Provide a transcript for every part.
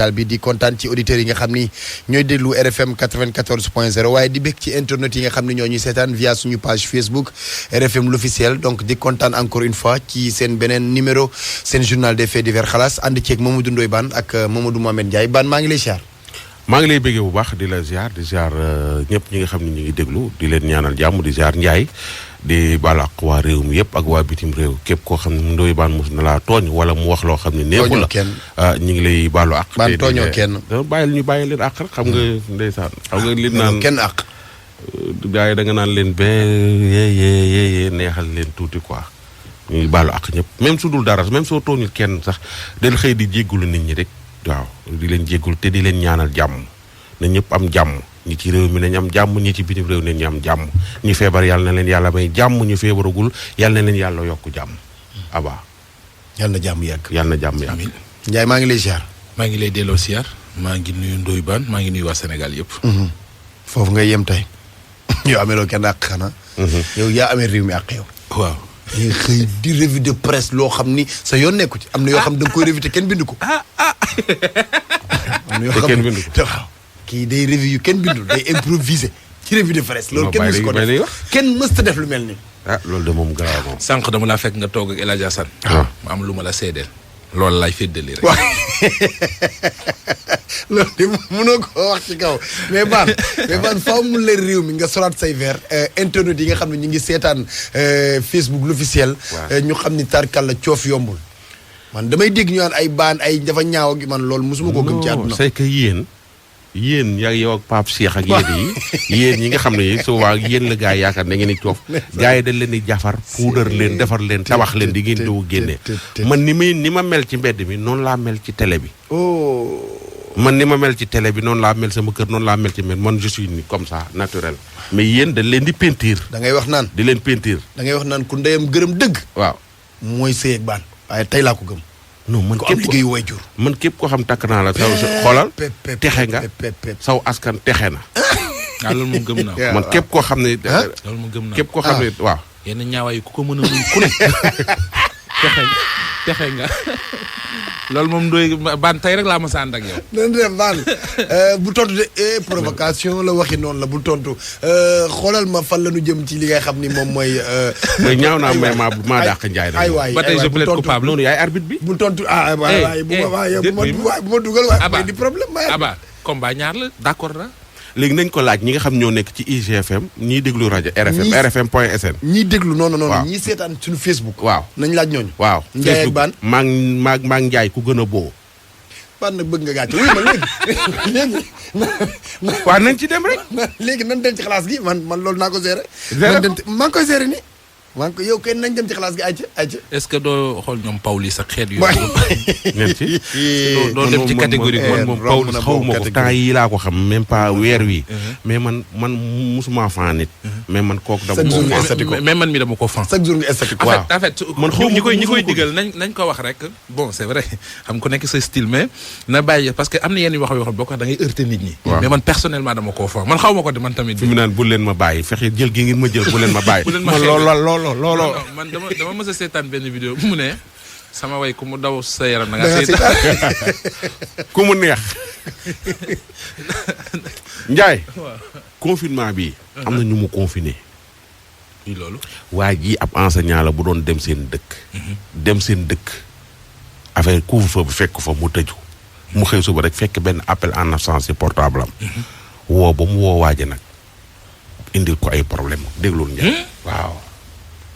digital bi di kontaan ci auditeurs yi nga xam ni ñooy déglu RFM 94.0 waaye di bég ci internet yi nga xam ni ñoo ñuy seetaan via suñu page Facebook RFM l'officiel donc di kontaan encore une fois ci seen beneen numéro seen journal des faits divers xalaas ànd ceeg Mamadou Ndoye Bane ak Mamadou Mohamed Ndiaye Bane maa ngi lay ziar. maa ngi lay bëggee bu baax di la ziar ñëpp ñi nga xam ne ñu ngi déglu di leen ñaanal jàmm di ziar Ndiaye di baal ak waa réew mi yëpp ak waa bitim réew képp koo xam ne Ndoye Bane mos na laa tooñ wala mu wax loo xam ne neexu la ñu ngi lay baalu ak Bane tooñoo kenn bàyyi leen ak rek xam nga ndeysaan xam nga li naan kenn ak gars yi da nga naan leen yee neexal leen tuuti quoi ñu ngi baalu ak ñëpp même su dul dara même soo tooñul kenn sax del xëy di jéggulu nit ñi rek waaw di leen jéggul te di leen ñaanal jàmm na ñëpp am jàmm ñi ci réew mi nañ am jàmm ñi ci bitim réew nañ ñu am jàmm ñi feebar yàlla na leen yàlla may jàmm ñu feebaragul yàlla na leen yàlla yokk jàmm aba yàlla na jàmm yàgg yàlla na jàmm yàgg Ndiaye maa ngi lay ziar maa ngi lay delloo ziar maa ngi nuyu Ndoye Bane maa ngi nuyu waa Sénégal yëpp foofu ngay yem tey yow amee loo kenn àq xanaa yow yaa amee réew mi àq yow waaw ñu xëy di revue de presse loo xam ni sa yoon nekku ci am na yoo xam da nga koy revue te kenn bindu ko am na yoo xam kenn bindu ko waaw kii day revue yu kenn bindul day improviser ci revue de presse loolu kenn mësu ko def kenn mësta def lu mel ni loolu de moom garaaw moom sànq dama laa fekk nga toog ak El Hadj Assane ma am lu ma la seedeel loolu laay féddali rek waaw loolu de mënoo ko wax ci kaw mais Bane faaw mu leer réew mi nga solaat say verre internet yi nga xam ne ñu ngi seetaan Facebook l'officiel ñu xam ni tarkalla coof yombul man damay dégg ñu naan ay Bane ay dafa ñaaw gi man loolu mosuma koo gëm ci àdduna c'est que yéen yaa yow ak Pape Cheikh ak yéen yi nga xam ne souvent yéen la gars yi yaakaar da ngeen di coof gars yi dañ leen di jafar puudar leen defar leen tabax leen di ngeen doo génnee man ni ma mel ci mbedd mi noonu laa mel ci télé bi man ni ma mel ci télé bi noonu laa mel sama kër noonu laa mel ci man je suis ni comme ça naturel mais yéen dañ leen di peinture da ngay wax naan di leen peinture da ngay wax naan ku ndeyam gërëm dëgg waaw mooy sëy ak Bane waaye tey laa ko gëm non man képp liggéey way jur man képp koo xam takk naa la saw xoolal texe nga saw askan texe na waaw loolu moom gëm naa man képp koo xam ne loolu moom gëm naa képp koo xam ne waaw yenn ñaawaay yi ku ko mën a muñ ku ne texe nga loolu moom Ndoye Bane tey rek laa mës a ànd ak yow nan def Bane bu tontu de provocation la waxi noonu la bu tontu xoolal ma fan la ñu jëm ci li ngay xam ni moom mooy ñaaw naa mais maa dàq Ndiaye ay waay ba tey je plaide coupable noonu yaay arbitre bi bu tontu waay bu ma dugal waay di problème aba combat ñaar la d'accord na léegi nañ ko laaj ñi nga xam ñoo nekk ci IGFM ñiy déglu rajo RFM RFM.sn ñiy déglu noonu ñiy seetaan suñu Facebook waaw nañ laaj ñooñu waaw Ndiaye ak Bane maa ngi Ndiaye ku gën a boo Bane nag bëgg nga gàcce wuy ma léegi waaw nañ ci dem rek léegi nan dem ci xalaas gi man loolu naa ko gérer maa ngi koy gérer ni maa ngi ko yow kay nañ dem ci xalaas gi ayca est-ce que doo xool ñoom Pawlish ak xeet yooyu nen ci doo dem ci catégorie moom Pawlish xaw ma ko temps yi laa ko xam même pas weer wi mais man musuma fan nit mais man kooku dama ko mais man mi dama ko fan chaque jour nga esthétique waaw en fait man xaw ñi koy digal nañ ko wax rek bon c'est vrai xam ku nekk sa style mais na bàyyi parce que am na yenn wax yoo xam boo ko da ngay heurter nit ñi mais man personnellement dama koo fan man xaw ma ko de man tamit fi mu naan bu leen ma bàyyi fexe jël gi ngeen ma jël bu leen ma bàyyi looloo man dama mës a seetaan benn vidéo mu ne sama way ku mu daw sa yaram da nga seetaan ku mu neex Ndiaye confinement bi am na ñu mu confiné loolu waa ji ab enseignant la bu doon dem seen dëkk affaire couvre-feu bi fekk fa mu tëju mu xëy suba rek fekk benn appel en absence ci portable am woo ba mu woo waaje nag indil ko ay problème déglul Ndiaye waaw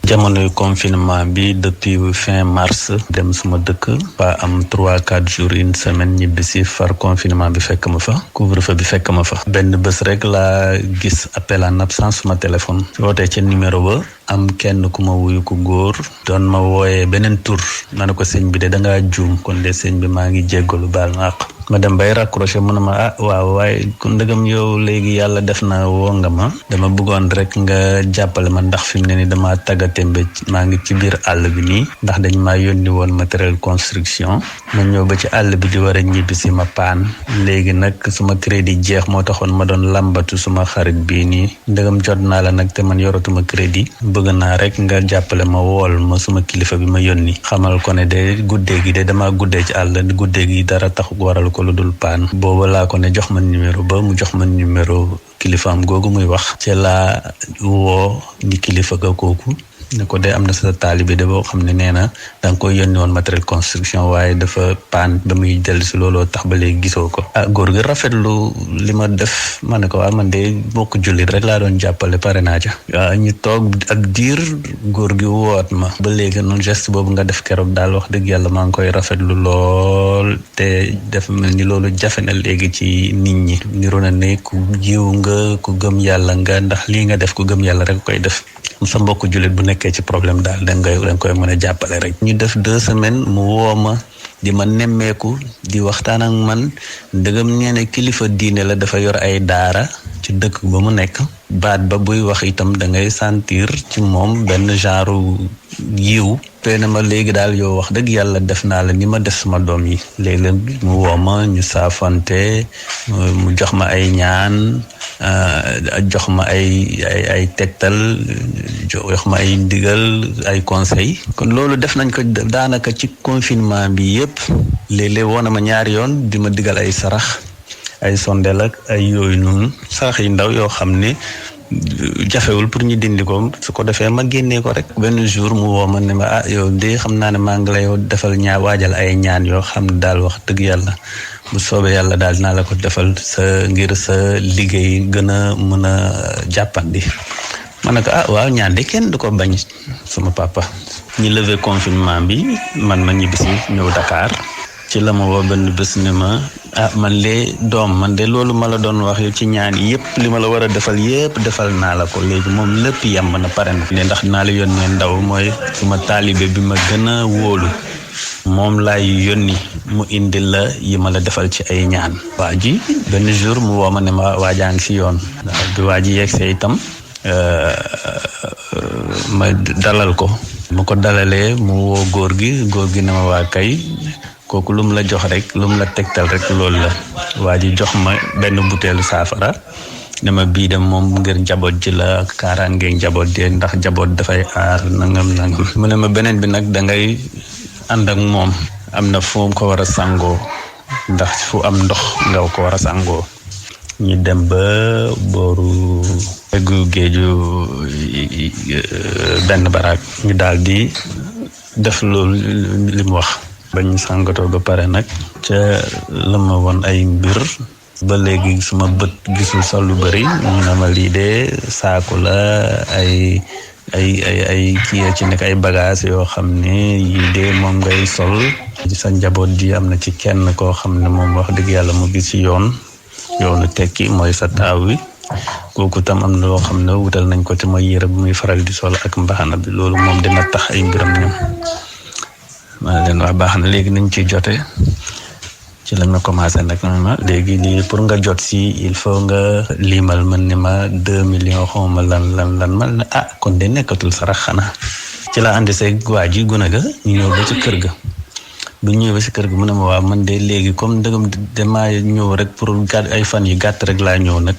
jamonoy confinement bi depuis fin mars dem suma dëkk ba am 3-4 jours une semaine ñibbisi far confinement bi fekk ma fa couvre-feu bi fekk ma fa benn bés rek laa gis appel en absence suma téléphone wootee ca numéro ba am kenn ku ma wuyu ku góor doon ma wooyee beneen tur ma ne ko sëñ bi de dangaa juum kon de sëñ bi maa ngi jéggalu baal ma àq ma dem bay raccroché mu ne ma waaw waaye ku ndëgam yow léegi yàlla def na woo nga ma dama bëggoon rek nga jàppale ma ndax fi mu ne ni dama tàggatémbe maa ngi ci biir àll bi nii ndax dañ maa yónni woon matériel construction ma ñëw ba ci àll bi di war a ñibbi si ma paan léegi nag suma crédit jeex moo taxoon ma doon làmbatu suma xarit bii nii ndëgam jot naa la nag te man yoratuma crédit bëgg naa rek nga jàppale ma wool ma suma kilifa bi ma yónni xamal ko ne de guddee gi de dama guddee ci àll guddee gi dara taxu waral ko lu dul paan. booba laa ko ne jox ma numéro ba mu jox ma numéro kilifaam googu muy wax. ci laa woo di kilifa ga kooku. ne ko de am na sa taalibe de boo xam ne nee na da nga koy yónni woon matériel construction waaye dafa paan ba muy dellu si looloo tax ba léegi gisoo ko. góor gi rafetlu li ma def ma ne ko man de bokk jullit rek laa doon jàppale pare naa ca. ñu toog ak diir góor gi woot ma. ba léegi noonu geste boobu nga def keroog daal wax dëgg yàlla maa ngi koy rafetlu lool te def mel ni loolu jafe na léegi ci nit ñi. niru na ne ku jiw nga ku gëm yàlla nga ndax lii nga def ku gëm yàlla rek koy def. sa mbokk jullit bu nekkee ci problème daal danga koy mën a jàppale rek. ñu def 2 semaines mu woo ma di ma nemmeeku di waxtaan ak man ndëgam nee ne kilifa diine la dafa yor ay daara ci dëkk ba mu nekk. baat ba buy wax itam da ngay sentir ci moom benn genre yiw. te ne ma léegi daal yow wax dëgg yàlla def naa la ni ma def sama doom yi. léeg-léeg mu woo ma ñu saafante mu jox ma ay ñaan. jox ma ay tegtal jox ma ay ndigal ay conseil kon loolu def nañ ko daanaka ci confinement bi yépp léeg-léeg woon na ma ñaari yoon di ma digal ay sarax ay sondel ak ay yooyu noonu sarax yi ndaw yoo xam ne jafewul pour ñu dindi ko su ko defee ma génnee ko rek. benn jour mu woo ma ne ma yow de xam naa ne maa ngi lay defal waajal ay ñaan yoo xam ne daal wax dëgg yàlla bu soobee yàlla daal dinaa la ko defal ngir sa liggéey gën a mën a jàppandi. ma ne ko waaw ñaan de kenn du ko bañ sama papa. ñu lever confinement bi man ma ñibbisi ñëw Dakar. ci la ma woo benn bés ne ma man de loolu ma la doon wax yow ci ñaan yépp li ma la war a defal yépp defal naa la ko léegi moom lépp yemb na pare na. ndax naa la yónnee ndaw mooy suma taalibe bi ma gën a wóolu. moom laay yónni mu indi la yi ma la defal ci ay ñaan. waa ji benn jour mu woo ma ne ma waajaa ngi si yoon. bi waa ji yegsee itam ma dalal ko. mu ko dalalee mu woo góor gi ne ma waa kay kooku lu mu la jox rek lu mu la tegtal rek loolu la. waa ji jox ma benn butéelu saafara ne ma bii dem moom ngir njaboot ji la kaaraange njaboot ji ndax njaboot dafay aar nangam. mu ne ma beneen bi nag dangay ànd ak moom am na fu ko war a sangoo ndax fu am ndox nga ko war a sangoo. ñu dem ba booru eggu géeju benn baraak ñu daal di def loolu li mu wax. ba ñu sangatoo ba pare nag ca la ma woon ay mbir ba léegi suma bët gisul sax lu bëri. mu ne ma lii de saaku la ay kii ci nekk ay bagages yoo xam ne yii de moom ngay sol. ci sa njaboot ji am na ci kenn koo xam ne moom wax dëgg yàlla mu gis ci yoonu tekki mooy sa taaw wi. kooku tam am na loo xam ne wutal nañ ko ci mooy yére bu muy faral di sol ak mbaxana bi. loolu moom dina tax ay mbiram ñoom. maa leen wax baax na léegi nañ ciy jote ci lañ ma commencé nag ma léegi lii pour nga jot si il faut nga liimal man ni ma 2 millions xawma lan man ne kon de nekkatul sarax xanaa. ci la àndi see waa ji gune ga ñu ñëw ba ci kër ga. bu ñëwee ba ci kër ga mu ne ma waaw man de léegi comme dëggam damaa ñëw rek pour ay fan yu gàtt rek laa ñëw nag.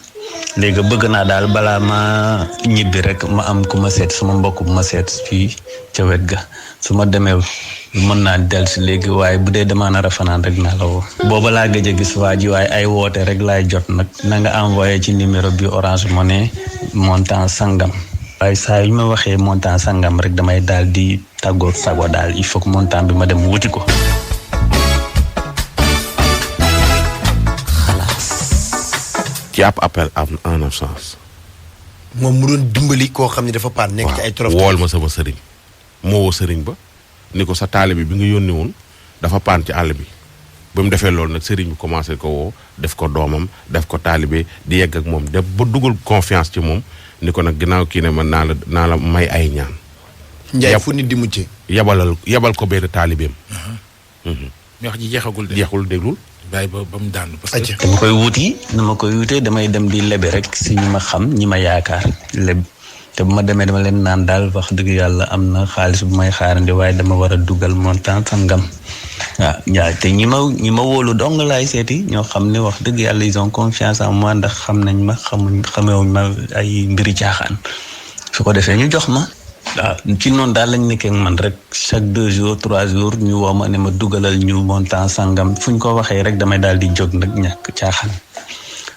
léegi bëgg naa daal balaa ma ñibbi rek ma am ku ma seet sama mbokk bu ma seet fii ca wet ga su ma demee mën naa dellu si léegi waaye bu dee damaa nar a fanaan rek naa la woo. booba laa gëj a gis waa ji waaye ay woote rek laay jot nag. na nga envoyé ci numéro bi Orange Money montant sangam. waaye saa yu ma waxee montant sangam rek damay daal di tàggoo sago daal il faut que montant bi ma dem wuti ko. ci ab appel en absence. moom mu doon dimbali koo xam ne dafa paan nekk ci ay torof. wool ma sama sëriñ. moo woo sëriñ ba ni ko sa taalibe bi nga yónni woon dafa paan ci àll bi ba mu defee loolu nag sëriñ bi commencé ko woo def ko doomam def ko taalibe di yegg ak moom def ba dugal confiance ci moom ni ko nag ginnaaw kii ne man naa la may ay ñaan. Njaay fu nit di mucce. yabal ko benn taalibeem. wax ji jeexagul de. jeexul déglul. bàyyi ba mu daanu parce que. dama koy wuti na ma koy wutee damay dem di lebe rek si ñi ma xam ñi ma yaakaar leb te bu ma demee dama leen naan daal wax dëgg yàlla am na xaalis bu may xaarandi waaye dama war a dugal montant sangam. waaw te ñi ma wóolu dong laay seeti ñoo xam ne wax dëgg yàlla ils ont confiance en moi ndax xam nañ ma xamewuñ ma ay mbiri caaxaan su ko defee ñu jox ma waaw ci noonu daal lañ nekkee man rek chaque 2 jours 3 jours ñu woo ma ne ma dugalal ñu montant sangam fu ñu ko waxee rek damay daal di jóg nag ñàkk caaxaan.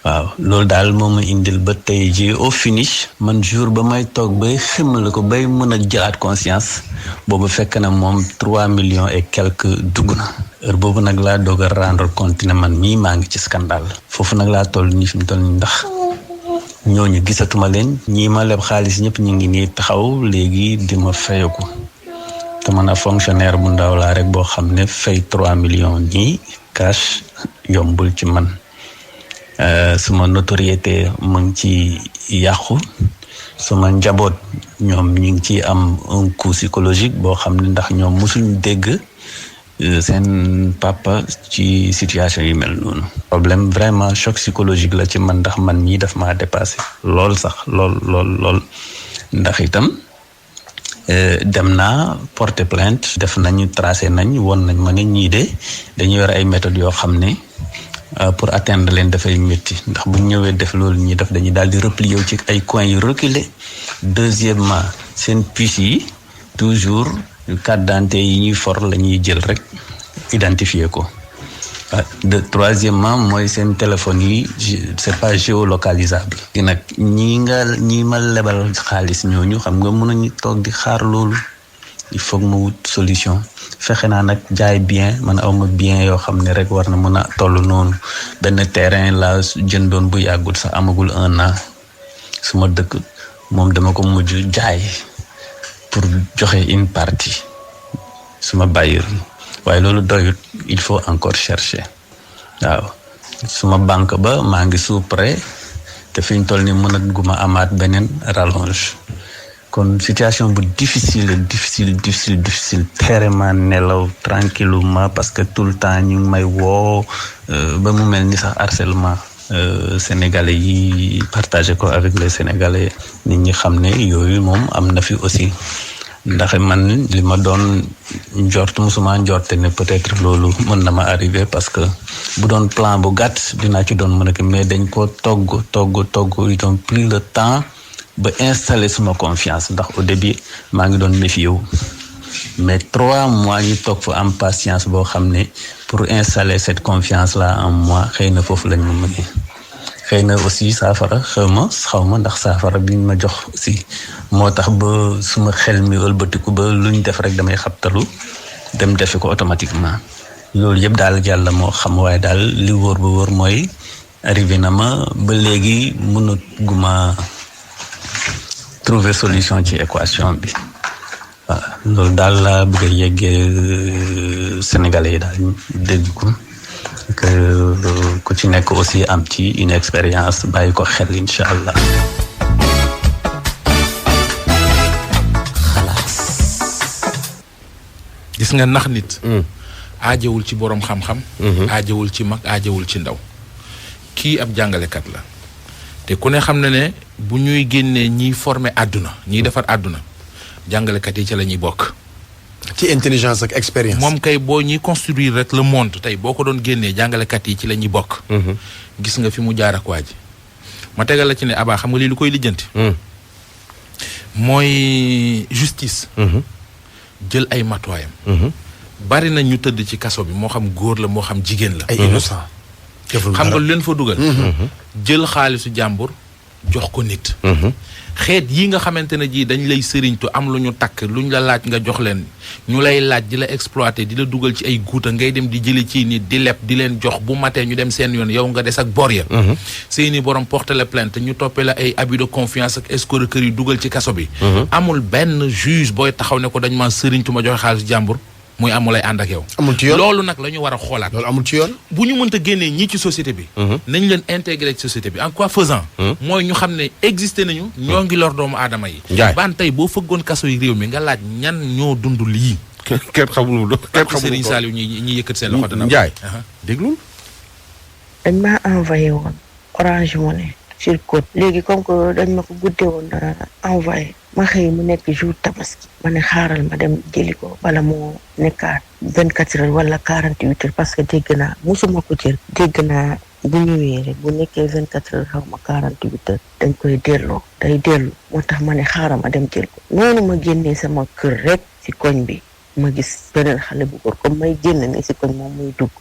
waaw loolu daal moo ma indil ba tey ji au finish man jour ba may toog bay ximmal ko bay mën a jëlaat conscience boobu fekk na moom 3 millions et quelques dugg na heure boobu nag laa doog a rendre compte ne man mii maa ngi ci scandale foofu nag laa toll nii fi mu toll nii ndax ñooñu gisatuma leen ñii ma leb xaalis ñëpp ñu ngi nii taxaw léegi di ma fayeku te man a fonctionnaire bu ndaw laa rek boo xam ne fay 3 millions nii cash yombul ci man. suma notoriété mu ngi ci yàqu suma njaboot ñoom ñu ngi ci am un coup psychologique boo xam ne ndax ñoom mosuñu dégg seen papa ci situation yi mel noonu. problème vraiment choc psychologique la ci man ndax man mii daf maa dépassé lool sax lool ndax itam dem naa porter plainte def nañu tracé nañ woon nañ ma ne ñii de dañu yor ay méthodes yoo xam ne pour atteindre leen dafay métti ndax bu ñu ñëwee def loolu ñuy def dañuy daal di replier wu ci ay coins yu reculé. deuxièmement seen puces yi toujours carte d'identité yi ñuy for la ñuy jël rek identifier ko. troisièmement mooy seen téléphone yi c'est pas géolocalisable. gi nag ñi ma lebal xaalis ñooñu xam nga mën nañu toog di xaar loolu il faut ma wut solution. fexe naa nag jaay bien man awma bien yoo xam ne rek war na mën a toll noonu benn terrain la jëndoon bu yàggul sax amagul 1 an suma dëkk moom dama ko mujj jaay pour joxe une partie suma bailleur waaye loolu doyut il faut encore chercher waaw suma banque ba maa ngi sous prêt te fi ñu toll ni mën a guma amaat beneen rallonge kon situation bu difficile terriblement nelaw tranquillement parce que tout le temps ñu ngi may woo ba mu mel ni sax harcèlement sénégalais yi partagé ko avec les sénégalais nit ñi xam ne yooyu moom am na fi aussi ndax man li ma doon musuma njorte ne peut-être loolu mën na ma arrivé parce que bu doon plan bu gàtt dinaa ci doon mën a mais dañ ko togg ils ont pris le temps ba installer suma confiance ndax au début maa ngi doon méfier wu mais 3 mois ñu toog fa am patience boo xam ne pour installer cette confiance là en moi xëy na foofu lañ ma mënee xëy na aussi saafara xaw ma ndax saafara bi ñu ma jox aussi moo tax ba suma xel mi ëlbatiku ba lu ñu def rek damay xabtalu dem defi ko automatiquement loolu yëpp daal yàlla moo xam waaye daal li wóor ba wóor mooy arrivé na ma ba léegi mënaguma trouver solution ci équation bi waaw loolu daal laa bëgg a yeggee Sénégalais yi daal dégg ko que ku ci nekk aussi am ci une expérience bàyyi ko xel incha allah. xalaas. gis nga nax nit. aajewul ci borom xam-xam. aajewul ci mag aajewul ci ndaw. kii ab jàngalekat la. te ku ne xam na ne bu ñuy génnee ñiy former àdduna ñiy defar àdduna jàngalekat yi ci la ñuy bokk. ci intelligence ak expérience. moom kay boo ñuy construire rek le monde tey boo ko doon génnee jàngalekat yi ci la ñuy bokk. gis nga fi mu jaar ak waa ji ma tegal la ci ne Abba xam nga lii lu koy lijjanti. mooy justice. jël ay matuwaayam. bari na ñu tëdd ci kaso bi moo xam góor la moo xam jigéen la. ay innocent. xam nga lu leen fa dugal. jël xaalisu jàmbur jox ko nit. xeet yi nga xamante ne ji dañ lay sëriñtu am lu ñu takk lu ñu la laaj nga jox leen ñu lay laaj di la exploiter di la dugal ci ay guuta ngay dem di jëli ci nit di leb di leen jox bu matee ñu dem seen yoon yow nga des ak bor ya. seeni borom porter la plainte ñu toppee la ay abus de confiance ak escroquerie yu dugal ci kaso bi. amul benn juge booy taxaw ne ko dañ maa sëriñtu ma joxe xaalisu jàmbur. muy amulay ànd ak yow. amul ci yoon loolu nag la ñu war a xoolaat. loolu amul ci yoon. bu ñu mënta génnee ñii ci société bi. nañ leen intégrer ci société bi en quoi faisant. mooy ñu xam ne existé nañu. ñoo ngi lor doomu aadama yi. Njaay baan tey boo fëggoon kaso yi réew mi nga laaj ñan ñoo dund lii. kenn xamul Serigne Saliou ñi yëkkat seen loxo dana. Njaay déglul. dañ maa envoyé woon Orange Money sur code léegi comme que dañ ma ko guddee woon envoyé ma xëy mu nekk jour tabaski ma ne xaaral ma dem jëli ko bala moo nekkaat 24 heures wala 48 heures parce que dégg naa musuma ko jël dégg naa bu ñëwee rek bu nekkee 24 heures xaw ma 48 heures dañ koy delloo day dellu moo tax ma ne xaaral ma dem jël ko noonu ma génnee sama kër rek ci koñ bi ma gis beneen xale bu góor comme may génn ne ci koñ moom muy dugg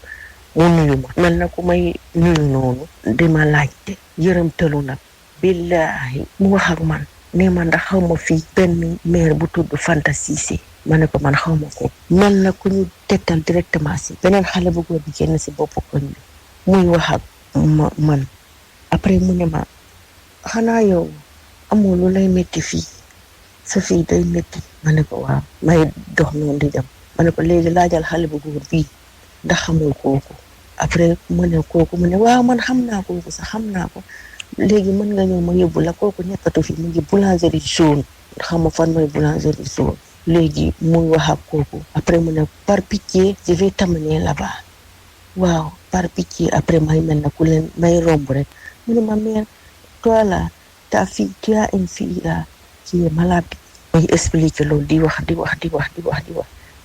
mu nuyu ma mel na ku may nuyu noonu di ma laajte yërëm tëlu nag billaahi mu wax ak man ne ma ndax xaw ma fii benn maire bu tudd Fanta Cissé ma ne ko man xaw ma ko mel na ku ñu tegtal directement si beneen xale bu góor bi génn si boppu koñ bi muy wax ak man après mu ne ma xanaa yow amoo lu lay métti fii sa fii day métti ma ne ko waaw may dox noonu di dem ma ne ko léegi laajal xale bu góor bii ndax xamul kooku après mu ne kooku mu ne waaw man xam naa kooku sax xam naa ko léegi mën nga ñëw ma yóbbu la kooku nekkatu fi mu ngi boulangerie jaune xam nga fan mooy boulangerie jaune léegi muy wax ak kooku après mu ne par pitié je vais t'amener là-bas waaw par pitié après may mel na ku leen may romb rek mu ne ma mère toi là ta fille tu as une fille là qui est malade may expliquer loolu di wax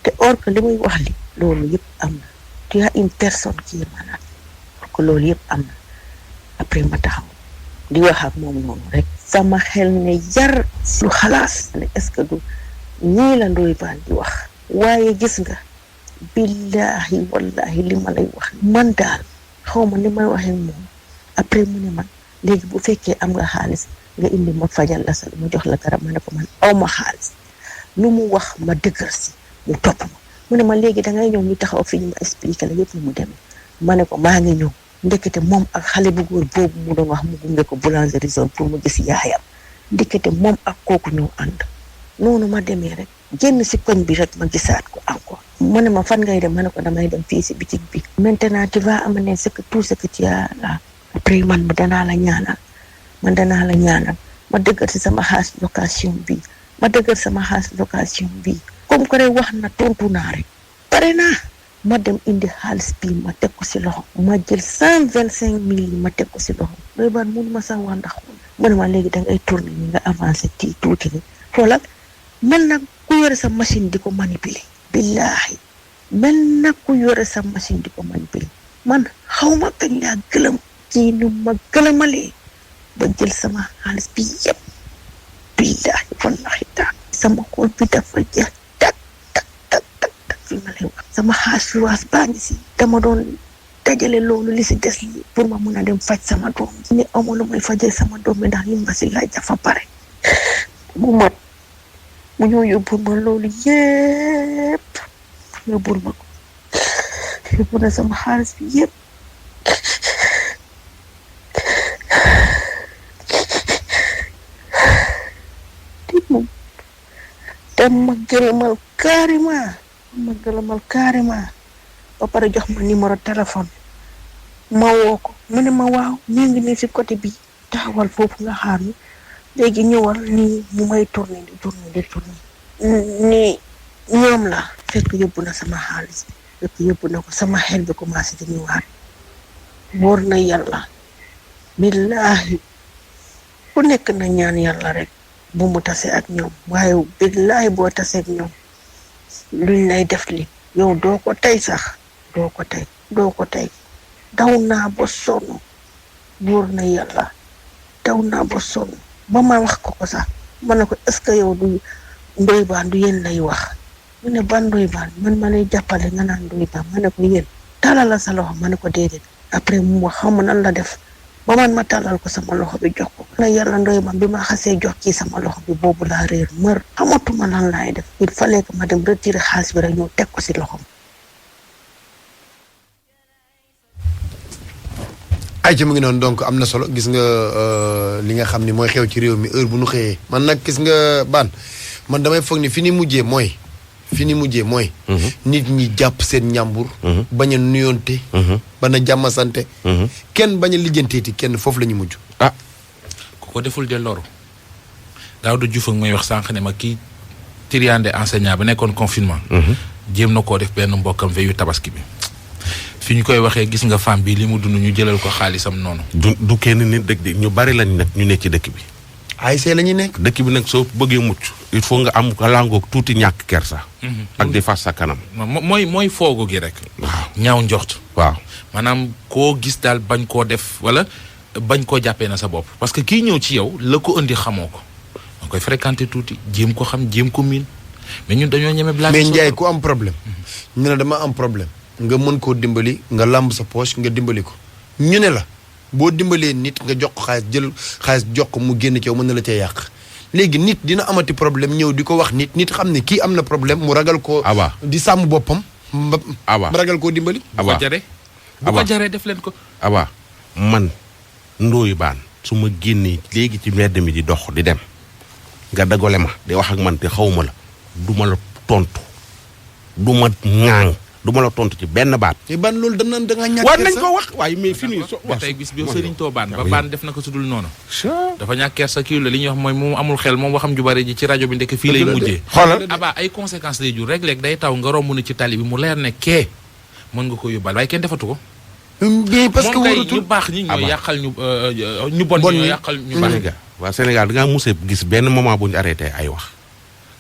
te or que li muy wax li loolu yëpp am na tu as une personne qui est malade or que loolu yëpp am na après ma taxaw di wax ak moom noonu rek sama xel ne yar lu xalaas ne est-ce que du ñii la Ndoye Bane di wax waaye gis nga billahi wallahi li ma lay wax man daal xaw ma ni may waxee moom après mu ne man léegi bu fekkee am nga xaalis nga indi ma fajal la sa ma jox la garab ma ne ko man aw ma xaalis lu mu wax ma dëgër si mu topp ma mu ne ma léegi dangay ñëw ñu taxaw fi ñu ma expliqué la yëpp ni mu demee ma ne ko maa ngi ñëw ndekete moom ak xale bu góor boobu mu doon wax mu gunge ko boulangerie zone pour mu gis yaayam ndekete moom ak kooku ñëw ànd noonu ma demee rek génn si koñ bi rek ma gisaat ko encore mu ne ma fan ngay dem ma ne ko damay dem fii si bitig bi maintenant tu vas amener tout ce que tu as là après man danaa la ñaanal ma dëggal si sama xaalis location bi comme que rek wax na tontu naa rek pare naa ma dem indi xaalis bi ma teg ko si loxo ma jël 125,000 yi ma teg ko si loxo Ndoye Bane mënu ma sax wax ndax mu ne ma léegi dangay tourner ni nga avancé tuuti ni xoolal mel na ku yore sa machine di ko manipuler billaahi mel na ku yore sa machine di ko manipuler man xaw ma kañ laa gëlëm kii nu ma gëlëmalee ba jël sama xaalis bi yëpp billaahi wallahi taala sama xol bi dafa jeex tak fi ma lay wax sama xaalis baa ngi si dama doon dajale loolu li si des li pour ma mun a dem faj sama doom ni amoon lu may fajee sama doom bi ndax li ma si laaj dafa pare mu mat mu ñëw yóbbul ma loolu yëpp yóbbul ma ko yóbbu na sama xaalis bi yëpp dama gëlëmal carrément ba pare jox ma numéro téléphone ma woo ko mu ne ma waaw ñu ngi ne si côté bi taxawal foofu nga xaar ni léegi ñëwal nii mu may tourner nii ñoom la fekk yóbbu na sama xaalis bi fekk yóbbu na ko sama xel bi commencé di ñëwaat wóor na yàlla billaahi ku nekk na ñaan yàlla rek bu mu tase ak ñoom waaye billaahi boo tase ak ñoom luñ lay def li yow doo ko tey sax doo ko tey daw naa ba sonn wóor na yàlla daw naa ba sonn ba ma wax ko sax ma ne ko est-ce que yow du Ndoye Bane du yéen lay wax mu ne ban Ndoye Bane man ma lay jàppale nga naan Ndoye Bane ma ne ko yéen talala sa loxo ma ne ko déedéet après mu wax xam nan la def ba man ma talal ko sama loxo bi jox ko na yàlla Ndoye Bane bi ma xasee jox kii sama loxo bi boobu laa réer mër xamatuma lan laay def il fallait que ma dem retirer xaalis bi rek ñëw teg ko si loxom ay ci mu ngi noonu donc am na solo gis nga li nga xam ni mooy xew ci réew mi heure bu nu xëyee man nag gis nga Bane man damay foog ni fi ni mujjee mooy nit ñi jàpp seen ñàmbur bañ a nuyoonte bañ a jàmmasante kenn bañ a lijjanteeti kenn foofu la ñu mujj ku ko deful de loru Daouda Diouf ak may wax sànq ne ma kii triande enseignant ba nekkoon confinement jéem na koo def benn mbokkam veyu tabaski bi fi ñu koy waxee gis nga femme bi li mu dund ñu jëlal ko xaalisam noonu. du kenn nit dëkk ñu bari lañ nag ñu nekk ci dëkk bi. ASC la ñuy nekk. dëkk bi nag soo bëggee mucc il faut nga am langoog tuuti ñàkk kersa. ak di fas sa kanam. mooy foogu gi rek. waaw ñaaw njoxt. waaw maanaam koo gis daal bañ koo def wala bañ koo jàppee na sa bopp parce que kii ñëw ci yow la ko indi xamoo ko da koy fréquenter tuuti jéem ko xam jéem ko miin mais ñun dañoo ñeme blague. mais Ndiaye ku am problème. ñu ne dama am problème. nga mën koo dimbali nga làmb sa poche nga dimbali ko ñu ne la boo dimbalee nit nga jox ko xaalis jël xaalis jox ko mu génn ci yow mën na la cee yàq léegi nit dina amati problème ñëw di ko wax nit xam ne kii am na problème mu ragal koo. di sàmm boppam. mu ragal koo dimbali. bu ko jaree def leen ko. man Ndoye Bane su ma génnee léegi ci mbedd mi di dox di dem nga dagole ma di wax ak man te xawma la du ma la tontu du ma ŋaaŋ. du ma la tontu ci benn baat. te ban loolu da nga ñàkk war nañ ko wax waaye mais fi nii ba tey bis bi Serigne Touba Bane ba Bane def na ko sudul noonu. dafa ñàkk kersa kii la li ñuy wax mooy moom amul xel moom waxam ju bari ji ci rajo bi ndekk fii lay mujjee. xoolal ay conséquences lay jur rek léeg day taw nga romb na ci tali bi mu leer ne kee mën nga ko yóbbaale waaye kenn defatu ko. bien parce que moom kay ñu baax ñi ñooy yàqal ñu bon ñooy yàqal ñu baax. waa Sénégal da ngaa mos a gis benn moment bu ñu arrêté ay wax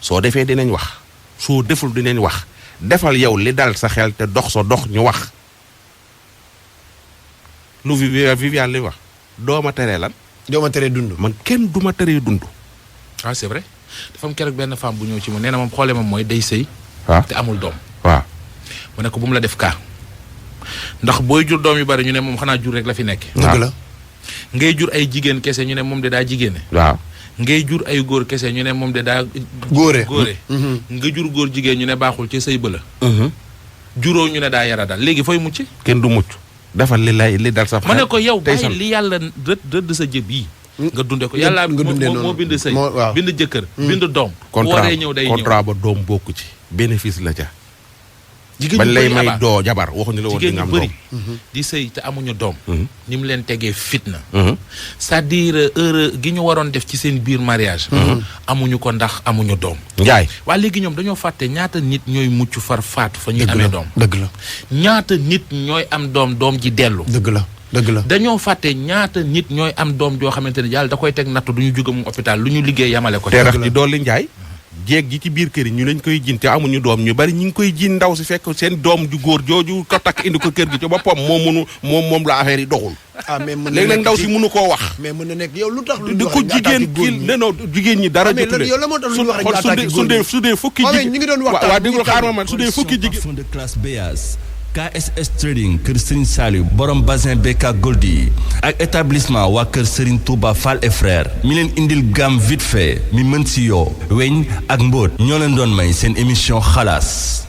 soo defee dinañ wax soo deful dinañ wax. defal yow li dal sa xel te dox sa dox ñu wax lu Viviane li wax dooma teree lan. dooma teree dund. man kenn duma teree dund. ah c'est vrai dafa am keroog benn femme bu ñëw ci moom nee na moom xoolee moom mooy day sëy. te amul doom. waaw mu ne ko bu mu la def kaa ndax booy jur doom yu bari ñu ne moom xanaa jur rek la fi nekk. dëgg la. ngay jur ay jigéen kese ñu ne moom de daa jigéene. waaw. ngay jur ay góor kese ñu ne moom de daa. góore nga jur góor jigéen ñu ne baaxul ci sëy bëla. juróo ñu ne daa yara dal léegi fooy mucc. kenn du mucc defal li dal sa. ma ne ko yow bàyyi li yàlla rëdd sa jëb yi. nga dunde ko yàlla moo bind sëy bind jëkkër. bind doom. contrat ñëw day ñëw contrat ba doom bokku ci. bénéfice la ca. jigéen bañ ñu lay bëri may doo jabar waxuñu la woon di nga am doom jigéen ñu bëri di sëy te amuñu doom. ni mu leen tegee fitna. c'est-à-dire heure gi ñu waroon def ci seen biir mariage. amuñu ko ndax amuñu doom. Njaay waa léegi ñoom dañoo fàtte ñaata nit ñooy mucc far faatu fa ñuy amee doom. dëgg la ñaata nit ñooy am doom ji dellu. dëgg la. dañoo fàtte ñaata nit ñooy am doom joo xamante ne yàlla da koy teg nattu du ñu jóge mu hôpital lu ñu liggéey yamale ko. te rax di dolli Njaay jéeg ji ci biir kër yi ñu lañ koy jiin te amuñu doom ñu bari ñu ngi koy jiin ndaw si fekk seen doom ju góor jooju ko takk indi ko kër gi ci boppam moom la affaire yi doxul. mais mën na léegi nag ndaw si mënu koo wax. mais mën na nekk yow lu tax di ko jigéen kii non jigéen ñi dara jotu leen. yow la moo tax lu wax rek su dee fukki jigéen ñu ngi doon waxtaan waaw déglu xaar ma man su dee fukki jigéen. Parfum de classe Béas KSS Trading kër Serigne Saliou borom bazin BK Goldi ak établissement waa kër Serigne Touba Fall et frère mi leen indil gamme vite fait mi mën si yoo weñ ak mbóot ñoo leen doon may seen émission xalaas.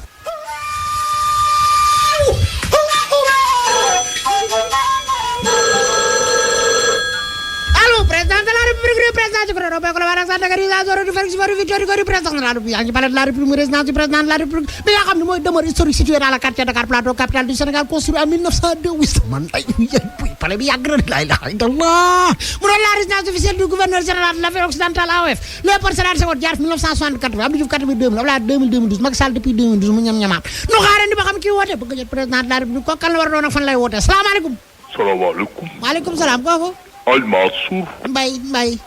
bi nga xam ne mooy demeure historique située dans le quartier Dakar Plateau capitale du Sénégal construit en 1902 wis man ay palais bi yàgg na la ilaha illallah mu doon la résidence officielle du gouverneur général de l'Afrique occidentale AOF Léopold Sédar Senghor jaar 1964 Abdou Diouf 2000 Abdoulaye 2012 Macky Sall depuis 2012 mu ñam-ñamaat nu xaarandi ba xam kii woote bëgg jot président de la République ko kan la war a doon ak fan lay woote salaamaaleykum. salaamaaleykum. maaleykum salaam kooku. Al Mansour. Mbaye. mais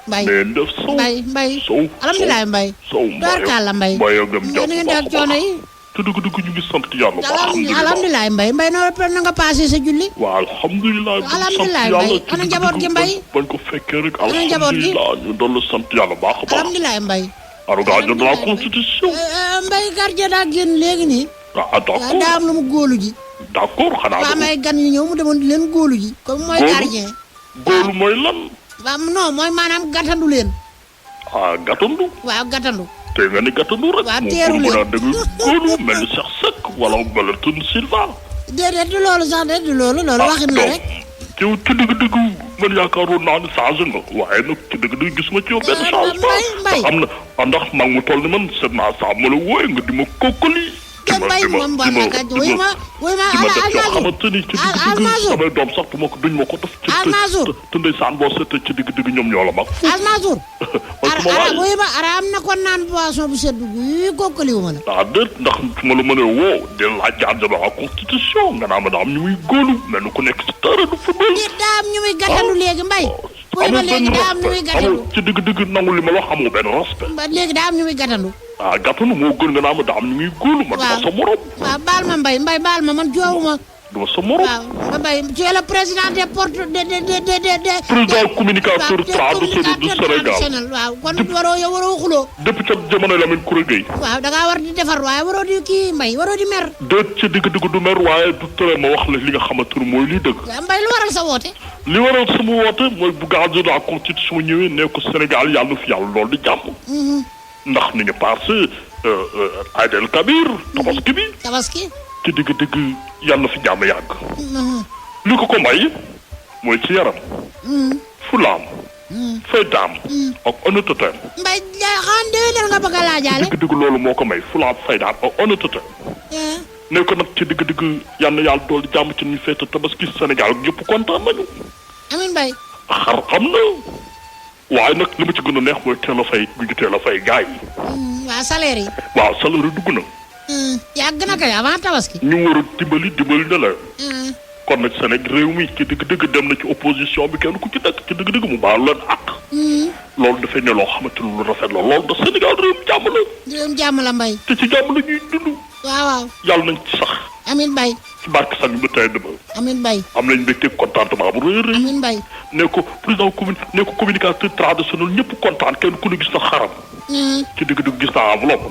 Sow. Mbaye. Sow. alhamdulilah Mbaye. Sow Doorkalla Mbaye. Mbaye ak dem jàpp ngeen di ak coono yi. te dëgg ñu ngi sant yàlla ba alhamdulilah Mbaye na nga passé sa julli. waaw alhamdulilah. alhamdulilah Mbaye ana njaboot gi Mbaye. bañ ko fekkee rek. ana njaboot gi alhamdulilah ñu doon la sant yàlla baax a baax. alhamdulilah Mbaye. gardien de la constitution. Mbaye gardien daa génn léegi nii. d'accord daa am lu mu góolu ji. d'accord xanaa waa may gan yu ñëw mu demoon di leen góolu ji. comme mooy gardien. góolu mooy lan. waaw non mooy maanaam gàttandu leen. gàttandu. waaw gàttandu. te nga ni gàttandu rek. waaw teeru leen moom dëgg góolu mel ni Cheikh Seck wala Tun Silva. déedéet du loolu sax de du loolu waxin la rek. ci dëgg-dëgg man yaakaaroon naa ne changé nga waaye nag ci dëgg-dëgg gis ma ci yow benn changement. Mbaye am na ndax mag mu toll ni man seet naa saa ma la wooye nga di ma kokkali. Mbaye moom war na kat wuy ma xamante ni ci dëgg-dëgg samay doom sax duñ ma ko def. Almansour te ndeysaan boo seetee ci dëgg-dëgg ñoom ñoo la mag. Almansour. wuy ma ara am na kon naan boisson bu sedd guy kokkaliwu ma la. déet ndax su ma la mënee woo di laaj gardien de la constitution nga naa ma daa am ñu muy góolu mel ni ku nekk ci terrain de football. daa am ñu muy gàttandu léegi Mbaye. wuy ma léegi daa am ñu muy gàttandu. ci dëgg-dëgg nangu li ma la wax amoo benn respect. léegi daa am ñu muy gàttandu. gàttandu moo gën nga naa ma daa am ñu muy góolu. man dama sa morom. waaw baal ma Mbaye baal ma man joowuma du ma sa morom. waaw nga Mbaye tu es le président des porte de président communicateur traditionnel du Sénégal. waaw kon waroo xuloo. depuis ca jamono Lamine Koura Gueye. waaw da ngaa war di defar waaye waroo di kii Mbaye waroo di mer. déet ca digg du mer waaye du tere ma wax la li nga xamante ne mooy liy dëgg. Mbaye lu waral sa woote. li waral sama woote mooy bu gardien de la constitution ñëwee ne ko Sénégal yàlla na fi yàlla lool di jàmm. ndax ni ñu passé Aïd el Kabir tabaski bi. tabaski. ci digg yàlla na fi jàmm yàgg. li ko may mooy ci yaram. fulaam. faydaam. ak honnêteté. Mbaye xanaa déwénal nga bëgg a laajaale. ci digg loolu moo ko may fulaam faydaam ak honnêteté. ne ko nag ci digg yàlla na yàlla dool di jàmm ci ñu feete tabaski Sénégal yëpp kontaan nañu. amiin Mbaye. xar xam na. waaye nag li ma ci gën a neex mooy teel a fay bu ñu teel a fay gars yi. waaw salaire yi. waaw salaire yi dugg na. yàgg na kay avant tabaski. ñu war a dimbali na la. kon nag Sénégal réew mi ci dëgg dem na ci opposition bi kenn ku ci nekk ci dëgg mu baal leen ak. loolu dafay ne loo xamante ni lu rafet la loolu da Sénégal réewum jàmm la. réewum jàmm la Mbaye. te ci jàmm la ñuy dund. waaw. yàlla nañ ci sax. amiin Mbaye. ci barke sax ba tey dama. amiin Mbaye. am nañ mbégte contentement bu rëy a rëy. amiin Mbaye. ne ko président ne ko communicateur traditionnel ñëpp kontaan kenn ku ne gis na xaram. ci dëgg gis naa enveloppe.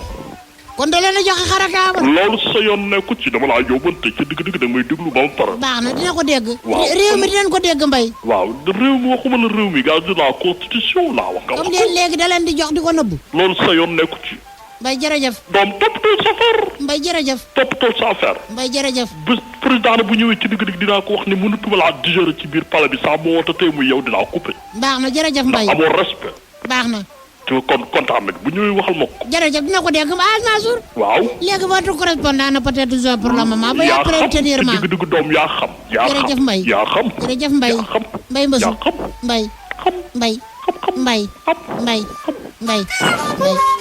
kon da leen a joxe xarakaaba. loolu sa yoon nekku ci dama laa yóbbante ci digg da may déglu ba mu pare. baax na dina ko dégg. waaw réew mi dinañ ko dégg Mbaye. waaw réew mi waxuma la réew mi gars de la constitution laa wax. nga wax comme léegi da leen di jox di ko nëbbu. loolu sa yoon nekku ci. Mbaye jërëjëf. doom toppatoo sa affaire. Mbaye jërëjëf. toppatoo sa affaire. Mbaye jërëjëf. bés président bu ñëwee ci digg dinaa ko wax ne mënatuma laa digérer ci biir palais bi saa moo woote tey muy yow dinaa coupé. baax na jërëjëf Mbaye ndax amoo respect. baax na. kon kontaan nañ bu ñëwee waxal ma ko. jërëjëf dina ko dégg Mansour. waaw. léegi votre correspondant na peut-être joué pour le moment. ba yaa après ultérieurement xam ci digg doom yaa xam. jërëjëf Mbaye yaa xam. jërëjëf Mbaye. yaa xam Mbaye Mbassou yaa xam. Mbaye. xam Mbaye. xam Mbaye. xam Mbaye. Mbaye. Mbaye.